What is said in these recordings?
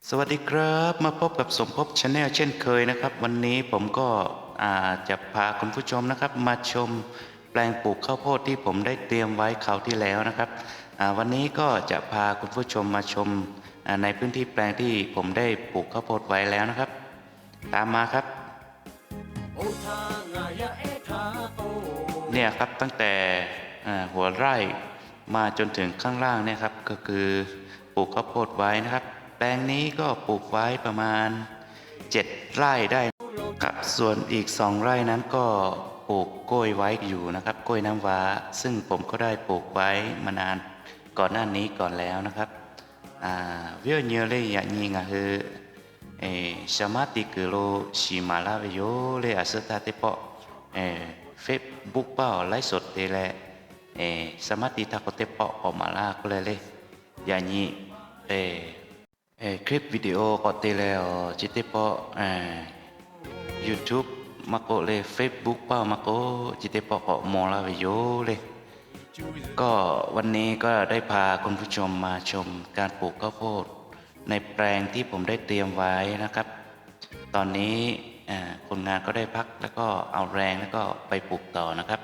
สวัสดีครับ มาพบกับสมภพ Channel เช่นเคยนะครับ วันนี้ผมก็อ่าจะพาคุณผู้ชมนะครับ มาชมแปลงปลูกข้าวโพดที่ผมได้เตรียมไว้คราวที่แล้วนะครับอ่าวันนี้ก็จะพาคุณผู้ชมมาชมอ่าในพื้นที่แปลงที่ผมได้ปลูกข้าวโพดไว้แล้วนะครับ ตามมาครับ เนี่ยครับ ตั้งแต่อ่าหัวไร่มาจนถึงข้างล่างเนี่ยครับ ก็คือปลูกข้าวโพดไว้นะครับ แปลงนี้ก็ปลูกไว้ประมาณเจ็ดไร่ได้ครับ ส่วนอีกสองไร่นั้นก็ปลูกกล้วยไว้อยู่นะครับ กล้วยน้ำว้า ซึ่งผมก็ได้ปลูกไว้มานานก่อนหน้านี้ก่อนแล้วนะครับ อ่า viˉ awˬ nyi le, yaꞈ nyi ngaˬ hui အဲ shaˍ maˉ te kuiˬ lo shiˍ maˍ laˇ ve yoˬ le. A suhˉ htaˇ teˇ pawˆ Facebook paˇ awˬ ไลฟ์สด te leh, shaˍ maˉ te htaˇ k'o teˇ pawˆ k'awꞈ maˍ laˇ k'oˆ leh le. Yaꞈ nyi คลิปวิดีโอ k'awꞈ te leh awˬ chi teˇ pawˆ YouTube maˇ k'oˆ le, Facebook paˇ maˇ k'oˆ, chi teˇ pawˆ k'awꞈ maw laˇ ve yoˬ le. ก็วันนี้ก็ได้พาคุณผู้ชมมาชมการปลูกข้าวโพดในแปลงที่ผมได้เตรียมไว้นะครับ ตอนนี้เอ่อคนงานก็ได้พักแล้วก็เอาแรงแล้วก็ไปปลูกต่อนะครับ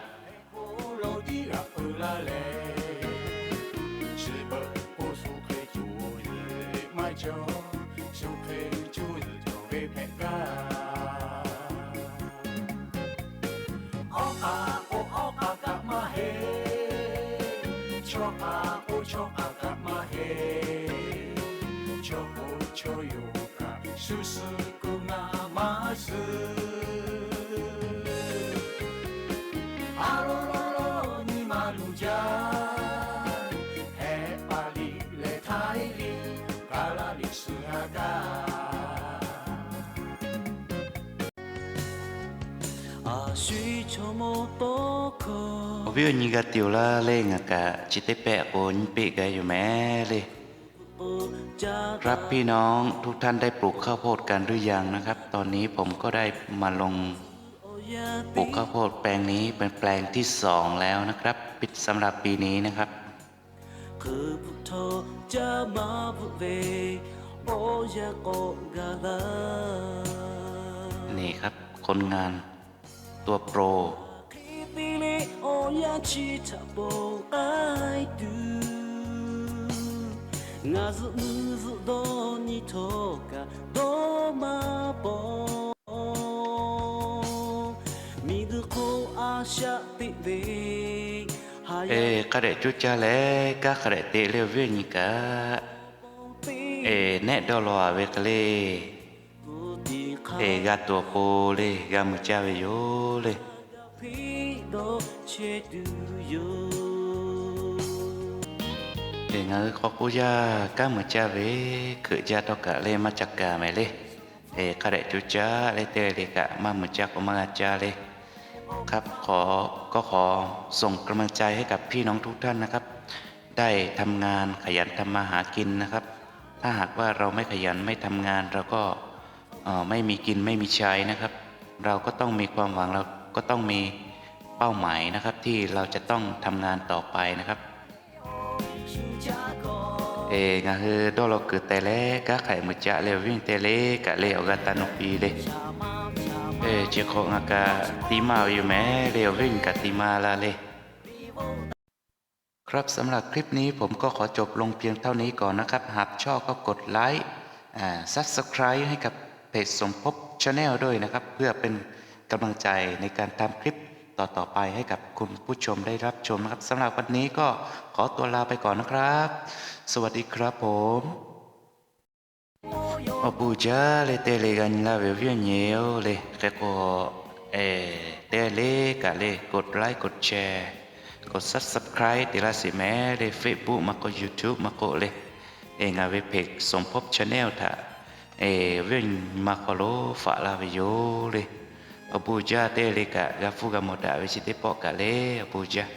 Awˬ viˉ awˬ nyi g'a te-oˬ laˇ le, ngaˬ kaꞈ chi teˇ pehˆ k'o nyiˇ peˆ gaˇ yoˬ mehˍ le. ครับ พี่น้องทุกท่านได้ปลูกข้าวโพดกันหรือยังนะครับ ตอนนี้ผมก็ได้มาลงปลูกข้าวโพดแปลงนี้เป็นแปลงที่สองแล้วนะครับ ปิดสำหรับปีนี้นะครับ นี่ครับ คนงานตัวโปร Eˬ, hk'a dehꞈ coˇ caˇ leh kanˉ hk'a dehꞈ te le awˬ viˉ awˬ nyi kaꞈ. Eˬ, nehˆ dawˇ law-a ve hk'e le. Eˬ, g'a tuˬ awˬ pon le, g'a mui caˇ ve yoˬ le. Eˬ, ngaˬ hui hk'aw k'oˆ yaˇ kanˉ mui caˇ ve, hkeuꞈ jaˇ htawˇ kaꞈ le maˇ ca kaˍ mehˍ le. Eˬ, hk'a dehꞈ coˇ caˇ leh te le kaꞈ maˇ mui caˇ k'o maˇ g'a caˇ le. ครับ ขอ ก็ขอส่งกำลังใจให้กับพี่น้องทุกท่านนะครับ ได้ทำงานขยันทำมาหากินนะครับ ถ้าหากว่าเราไม่ขยันไม่ทำงาน เราก็เอ่อไม่มีกินไม่มีใช้นะครับ เราก็ต้องมีความหวัง เราก็ต้องมีเป้าหมายนะครับ ที่เราจะต้องทำงานต่อไปนะครับ Eˬ, ngaˬ hui dawˇ law kuiˬ te leh kanˉ hk'aˬ mui caˇ leh awˬ viˉ te le kaꞈ le awˬ g'aˇ taˇ nawˬ piˇ le. Eˬ, chi hk'awꞈ ngaˬ kaꞈ ti maˇ ve yoˬ mehˍ le, awˬ viˉ kaꞈ ti maˇ laˇ le. ครับ สำหรับคลิปนี้ผมก็ขอจบลงเพียงเท่านี้ก่อนนะครับ หากชอบก็กดไลค์ อ่า Subscribe ให้กับเพจสมภพ Channel ด้วยนะครับ เพื่อเป็นกำลังใจในการทำคลิปต่อๆไปให้กับคุณผู้ชมได้รับชมนะครับ สำหรับวันนี้ก็ขอตัวลาไปก่อนนะครับ สวัสดีครับผม Awˬ bon jaˇ le te le g'a nyi laˇ ve awˬ viˉ awˬ nyi-oˬ le, hk'e k'o, eˬ, te le kaꞈ le กดไลค์ กดแชร์ กด Subscribe te laˇ sheˍ mehˍ le, Facebook maˇ k'oˆ, YouTube maˇ k'oˆ le. Eˬ, ngaˬ ve เพจสมภพ Channel htaꞈ, eˬ, awˬ viˉ awˬ nyi ma hk'aw lo faꞈ laˇ ve yoˬ le. Awˬ bon jaˇ te le kaꞈ g'a hpuˇ g'a mawˬ daꞈ ve chi teˇ pawˆ kaꞈ le, awˬ bon jaˇ.